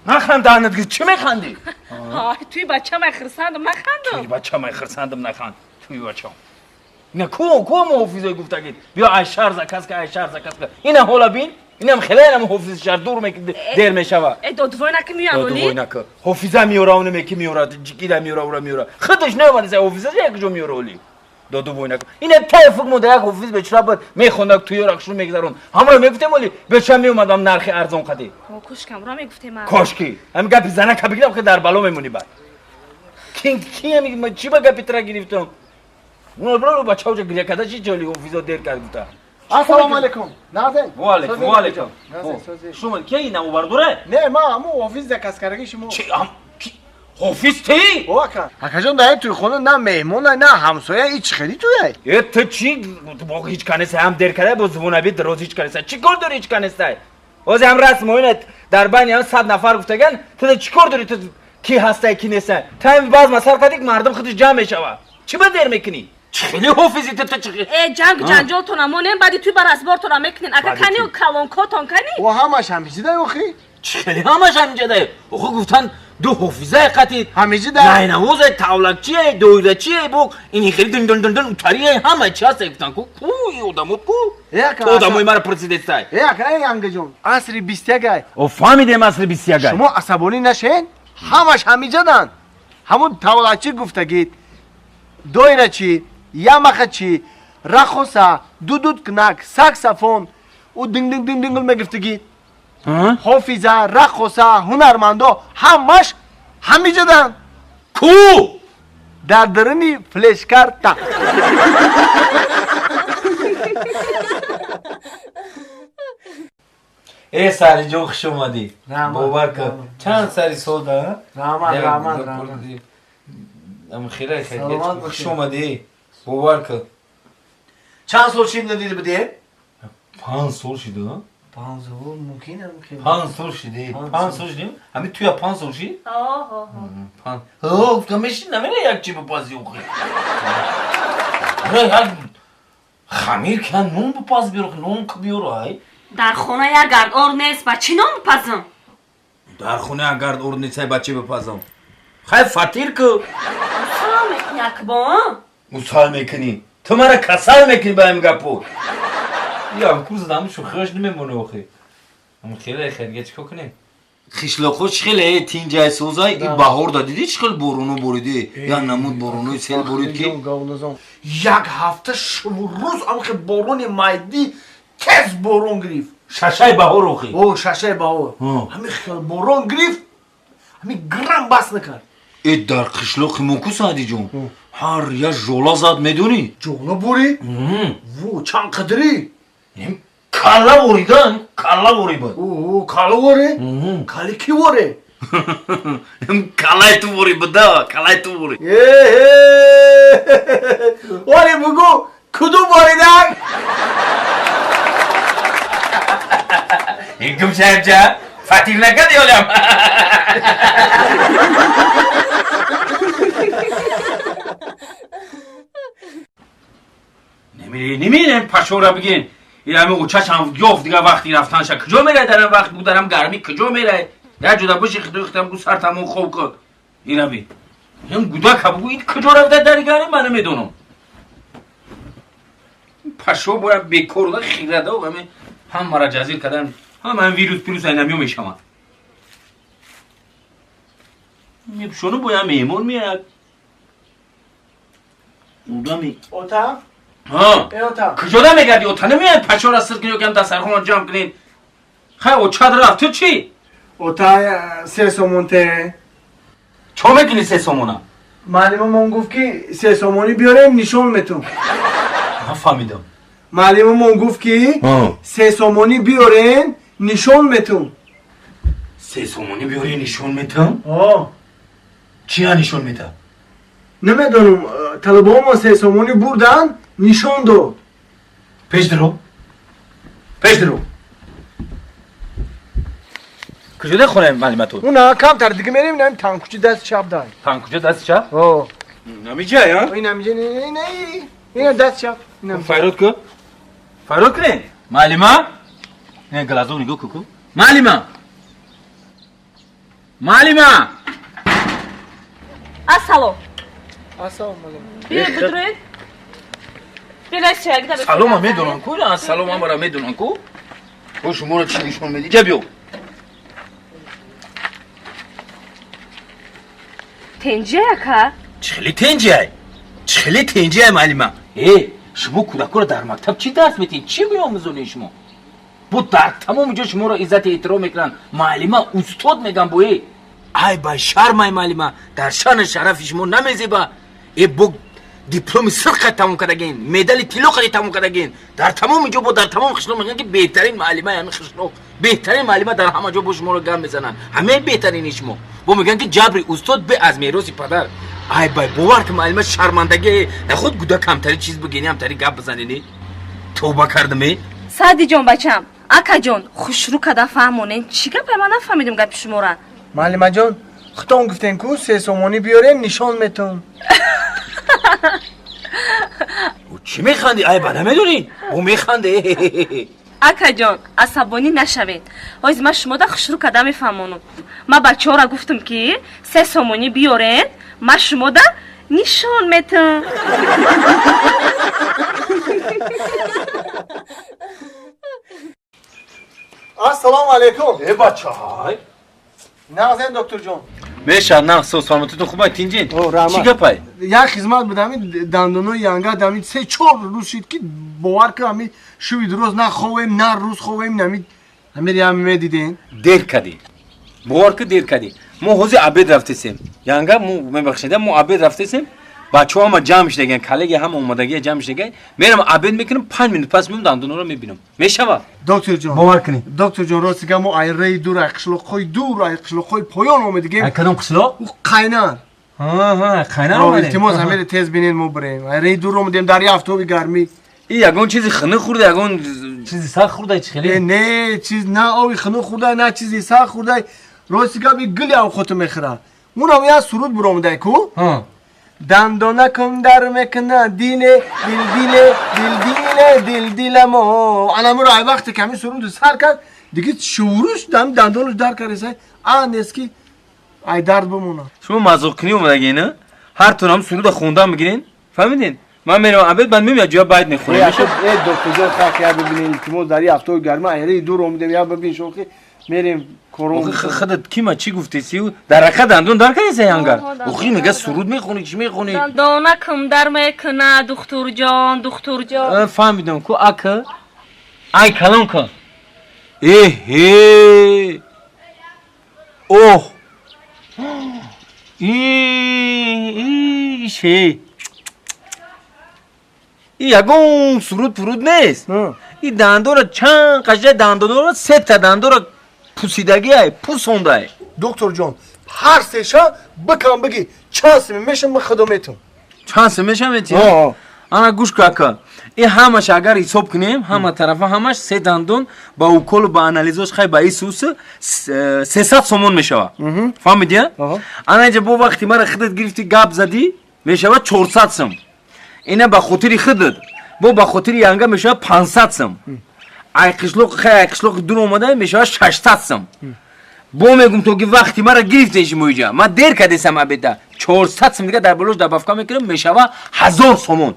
Наханд даҳанат гир, чӣ механдӣ? Туи бачамай хирсандам, нахандам. Туи бачамай хирсандам, наханд. Туи бачам. Ина ку ку ҳофизои гуфтагид. Биё ай шаҳр заказ ка, ай шаҳр заказ ка. Ина ҳола бин. Инам хеле инам ҳофизи шаҳр дур дер мешава. Э додвой наки миёноли? Додвой наки. Ҳофиза миёра, уна меки миёра, ҷикида миёра, ура миёра. Худаш наомада, са ҳофиза як ҷо миёра оли. Додвой наки. Ина тайфук монда як ҳофиз бечора буд, мехонда туёра шуру мегзарон. Ҳамро мегуфтем оли, бечора меомадам нархи арзон қади. Кошкам ро мегуфтем. Кошки. Ҳамин гапи занака бигирам ки дар бало мемонӣ баъд. Ки ки ҳамин чӣ ба гапи тра гирифтам? Уна бача уҷа гиря карда чӣ ҷоли ҳофизо дер кард гуфта. Ассалому алайкум. Назин. Ва алайкум, ва алайкум. Шумо ки ина овардуре? Не, ма ҳамун ҳофиз заказ кардаги шумо. Чи ам ҳофиз ти? О ака. Акаҷон, дар туй хона на меҳмон, на ҳамсоя, ҳеч хели туяй. Э ту чӣ бо ҳеч канеса ҳам дер карда бо зубонаби дароз ҳеч канеса. Чӣ кор дорӣ ҳеч канестай? Ҳозир ҳам расм оина дар байни ҳам 100 нафар гуфтаган, ту чӣ кор дорӣ ту ки ҳастай ки нестай? Та ҳам баъз масал кардӣ мардум худаш ҷамъ мешава. Чӣ ба дер мекунӣ? Чӣ хеле ҳофизи ту чӣ? Э ҷанг ҷанҷолтон амонем, баъди туй бар асбортон мекунен. Ака кани калонкотон кани? О ҳамаш ҳамиҷида охи? Чӣ хеле ҳамаш ҳамиҷада? Охи гуфтан ду ҳофизаи қатӣ ҳамиҷида. Найнавозе, тавлакчие, доирачие, бо ин хеле дун дун дун дун утарие, ҳама чи ҳаст гуфтан ку ку одамо ку? Ту одамои маро пурсидестай. Э ака, эй ангаҷон, асри 21. О фаҳмидем асри 21. Шумо асабонӣ нашен, ҳамаш ҳамиҷадан. Ҳамун тавлакчи гуфтагид, доирачи, ямахачи, рахоса, дудудкнак, саксофон, ӯ динг динг динг динг мегирифтагид. Ҳофиза, раққоса, ҳунармандо ҳамаш ҳамиҷадан. Ку? Дар даруни флешкарта. Э Сариҷон, хуш омадӣ. Бовар кун. Чанд сари сол да? Раҳмат, раҳмат, раҳмат. Ам хеле хеле хуш омадӣ. Бовар кун. Чанд сол шид надида будем? 5 сол шида? 5 сол мумкин мумкин. 5 сол шиди. 5 сол шидим? Ҳамин туя 5 сол шид? Оҳо. 5. Ҳо, гуфтам мешин намера як чи бипази охи. Ра як хамир кан нон бипаз биёр, нон ки биёр ай. Дар хона як гард ор нест, ба чӣ нон бипазам? Дар хона як гард ор нест, ба чӣ бипазам? Хай фатир ку. Мусал мекунӣ акбон? Мусал мекунӣ. Ту мара касал мекунӣ ба ин гапо. Ям курс дам шухаш намемонӣ охи. Ам хеле хеле чӣ кор кунем? Хишлоқо чӣ хеле тинҷай созай, и баҳор да дидӣ чӣ хел борону бориди? Я намуд борону сел борид ки як ҳафта шабу рӯз ам хел борони майдӣ тез борон гирифт. Шашаи баҳор охи. О, шашаи баҳор. Ҳамин хел борон гирифт, ҳамин грам бас накард. Э дар қишлоқи мо ку Саъдиҷон? Ҳар як жола зад медонӣ? Жола борид? Во, чанд қадрӣ? Калла воридан, калла вори буд. О, калла воре? Калли ки воре? Каллаи ту вори буда, каллаи ту вори. Оре бугу, кудум воридан? Ин гумшаибҷа, фатир накарди олям. Немирем пашора бигин. Ин ҳамин учаш ҳам ёфт дигар вақти рафтанша. Куҷо мерай дар ин вақт бударам гармӣ куҷо мерай? Як ҷода боши худои худам гу сар тамом хоб кун. Ирави. Ин гудака бугу ин куҷо рафта дар гармӣ ман намедонам. Пашо бояд бекор да хирада ҳамин ҳамаро ҷазир кардан, ҳама ҳам вирус пирус айнамиё мешаванд. Шуно бояд меҳмон меяд. Удами. Ота? Ҳа. Э ота. Куҷо да мегардӣ? Ота намеяд пашора сир кунӣ ёкам дастархонро ҷамъ кунед. Хай очад рафт, ту чӣ? Ота 3 сомонте. Чо мекунӣ 3 сомона? Муаллимамон гуфт ки 3 сомонӣ биёрем нишон метум. Нафаҳмидам. Муаллимамон гуфт ки 3 сомонӣ биёрем нишон метум. 3 сомонӣ биёрем нишон метум? О. Чия нишон метам? Намедонам, талабаҳомо 3 сомонӣ бурдан нишон дод. Пеш даро. Пеш даро. Куҷода хонаи муаллиматон? Уна камтар дига мерем, инам танкучи даст чап дай. Танкуча даст чап? О. Намиҷа, я? Инамиҷа, не, не, ина даст чап. Файрод ку? Файрод кунед? Муаллима? Не, глазо нигоҳ ку ку. Муаллима! Муаллима! Ассалом. Ассалом алейкум. Биё бидроед. Салома медонам ку, ассалом амара медонам ку. Бо шуморо чӣ нишон медӣ? Ҷа биё. Тенҷи ака? Чӣ хеле тенҷиай? Чӣ хеле тенҷиай, муаллима? Э, шумо кӯдакоро дар мактаб чӣ дарс медиҳед? Чӣ меомӯзонед шумо? Бо дар тамоми ҷо шуморо иззати эҳтиром мекунанд. Муаллима, устод мегӯянд бо э. Ай ба шармай, муаллима, дар шаъну шарафи шумо намезеба. Э, бо дипломи сурх қад тамом кардагин, медали тилло қади тамом кардагин. Дар тамоми ҷо бо дар тамоми қишлоқ мегӯянд ки беҳтарин муаллимаи ҳамин қишлоқ, беҳтарин муаллима дар ҳама ҷо бо шуморо гап мезананд. Ҳамаи беҳтарини шумо. Бо мегӯянд ки ҷабри устод бе аз мероси падар. Ай бай, бовар ки муаллима шармандагӣ, нахуд гуда камтари чиз бигини, ҳамтари гап бизанини. Тавба кардам э. Саъдиҷон бачам, акаҷон, хушрӯ када фаҳмонен. Чӣ гапе? Ман нафаҳмидам гапи шуморо. Муаллимаҷон, худтон гуфтен ку 3 сомонӣ биёрем нишон метон. Чӣ механдӣ? Ай ба намедонӣ? Ӯ механде. Акаҷон, асабонӣ нашавед. Ҳоз ман шумода хушрӯ када мефаҳмонам. Ман бачаҳоро гуфтам ки 3 сомонӣ биёрен, ман шумода нишон метам. Ассалому алайкум. Э бачаҳай. Нағзен доктор ҷон. Меша нағз, саломатитон хубай, тинҷин? Чӣ гапай? Як хизмат буд, ҳамин дандонои янга ҳамин 3-4 рӯз шид ки бовар кун ҳамин шуби дуроз на ховем, на рӯз ховем, ҳамин ҳамин ям медиден. Дер кардӣ. Бовар ки дер кардӣ. Мо ҳозир обед рафтесем. Янга мо мебахшед, мо обед рафтесем. Бачаҳо ҳама ҷамъ шудаган, коллеги ҳама омадагия ҷамъ шудаган. Мерам обед мекунам, 5 минут пас меом дандонҳоро мебинам. Мешава? Доктор ҷон. Бовар кунед. Доктор ҷон, рости гап мо ай рей дур, ай қишлоқҳои дур, ай қишлоқҳои поён омадигем. Ай кадом қишлоқ? Ӯ Қайнар. Ҳа, Қайнар омадем. Илтимос, ҳамеро тез бинед, мо бирем. Ай рей дур омадем дар як автоби гармӣ. И ягон чизи хунук хӯрда, ягон чизи сахт хӯрда, чӣ хеле? Не, чиз на оби хунук хӯрда, на чизи сахт хӯрда. Рости гап и гули авқоту мехӯрад. Унам як суруд буромадай ку? Дандонакум дар мекуна диле, дил диле, дил диле, дил диламо. Анамуро ай вақте ки ҳамин суруду сар кард, диги шуруш дам дандонаш дар кард, а нест ки ай дард бимонад. Шумо мазоқкунӣ омадагӣ, на? Ҳар тунам суруда хондан мегирен, фаҳмидин? Ман меравам обед, баъд меоям ҷоя байд мехӯрем. Э, доктор ҷон, хак я бибинед, илтимос, дар ин ҳафтаи гарма айраи дур омадем, я бибин шохи мерем корон. Охи худат кима чӣ гуфтеси? Дар ҳақиқат дандон дар кардеса янгар? Охи мега суруд мехонӣ, чӣ мехонӣ? Дандонакум дар мекуна, духтурҷон, духтурҷон. Фаҳмидам ку, ака. Ай калон ка. Эҳе. Оҳ. И ше. И ягон суруд пуруд нест. И дандонро чанд қашда дандонро сета дандонро пусидагиай, пусондай. Доктор ҷон, ҳар сеша бикам биги чанд сими мешам, ман худо метам. Чанд сими мешам мети? Ана гӯш кун ака. И ҳамаш агар ҳисоб кунем, ҳама тарафа ҳамаш се дандон ба уколу ба анализош хай ба исус 300 сомон мешава. Фаҳмидӣ? Ана инҷа бо вақти мара худат гирифти гап задӣ, мешава 400 сом. Ина ба хотири худат, бо ба хотири янга мешава 500 сом. Ай қишлоқ хай ай қишлоқи дур омада мешава 600 сом. Бо мегум то ки вақти мара гирифтеши муиҷа. Ман дер кардесам обеда. 400 сом дига дар болош добавка мекунам, мешава 1000 сомон.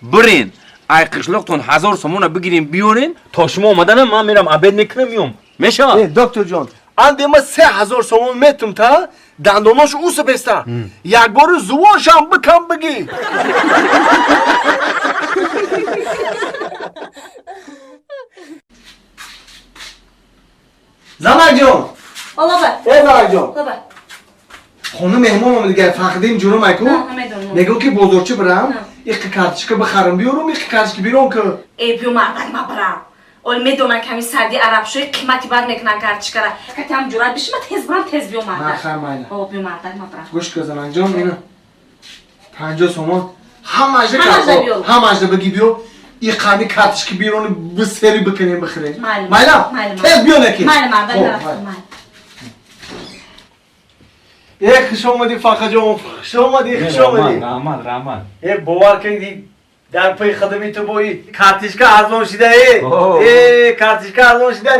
Бирен, ай қишлоқтон 1000 сомона бигирем биёрен, то шумо омаданам ман мерам обед мекунам миём. Мешава? Э, доктор ҷон, анде ма 3000 сомон метум та дандонош уса беста. Як бори зувоншам бикам биги. Занак ҷон. Олаба. Э, занак ҷон. Олаба. Хона меҳмон омадига, Фахриддин ҷурум айку. Мегӯ ки бозорчӣ бирам, иқи карточка бихарам биёрум, иқи карточка биром ки. Э, биё мардак ма бирам. Ол медонам ки ҳамин сарди арабшои қимати бад мекунан карточкара. Кати ҳам ҷуръат биши, ма тез бирам, тез биё мардак. Ма хай майла. О, биё мардак ма бирам. Гӯш кун занак ҷон, ина 50 сомон ҳамаашда ҳамаашда биги биё. И қами карточка бирони бисери бикунем бихӯрем. Майла? Тез биё неки. Майла мардак рафтам, майла. Э, хуш омадӣ Фахаҷон, хуш омадӣ, хуш омадӣ. Раҳмат, раҳмат. Э, бовар кунед, дар паи хидмати ту бои карточка арзон шида, э. Э, карточка арзон шида.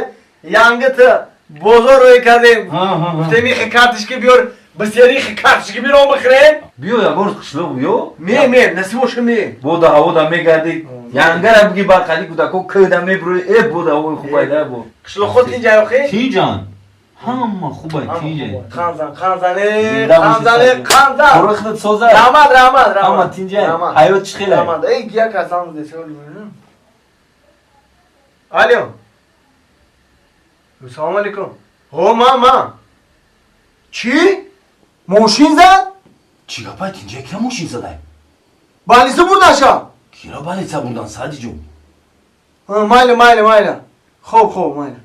Янги ту Бозор рӯй кардем. Гуфтем ихи картишка биёр, бисёри ихи картишка биёр бихӯрем. Биё ягор қишлоқ биё. Ме, ме, насиб ме. Бода ҳаво да мегардӣ. Янгара биги ба қади кӯдако кӯда мебурӣ, э бода ҳавои хубай да бо. Қишлоқҳо тинҷа охи? Тинҷан. Ҳама хубай тинҷа. Қанзан, қанзан, э, қанзан, э, қанзан. Кори худат соза. Раҳмат, раҳмат, раҳмат. Ҳама тинҷа. Ҳаёт чӣ хелай? Раҳмат. Эй, як асан десел. Алло. Салом алейкум. Ҳо, ман, ман. Чӣ? Мошин зад? Чӣ гапай тинҷа кира мошин задай? Балиса бурдаша? Кира балиса бурдан, Садиҷон? Майли, майли, майли. Хоб, хоб, майли.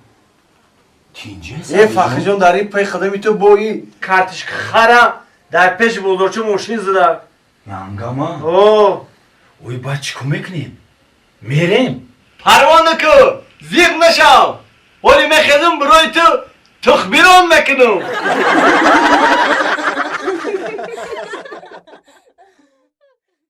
Тинҷа Е, Фахриҷон, дар ин пай хадами ту бо и картишка хара дар пеши бозорча мошин зада. Янгама? О. Ой, ба чӣ кор мекунем? Мерем? Парво накун, зиқ нашав. Ҳоли мехезам барои ту тухбирон мекунам.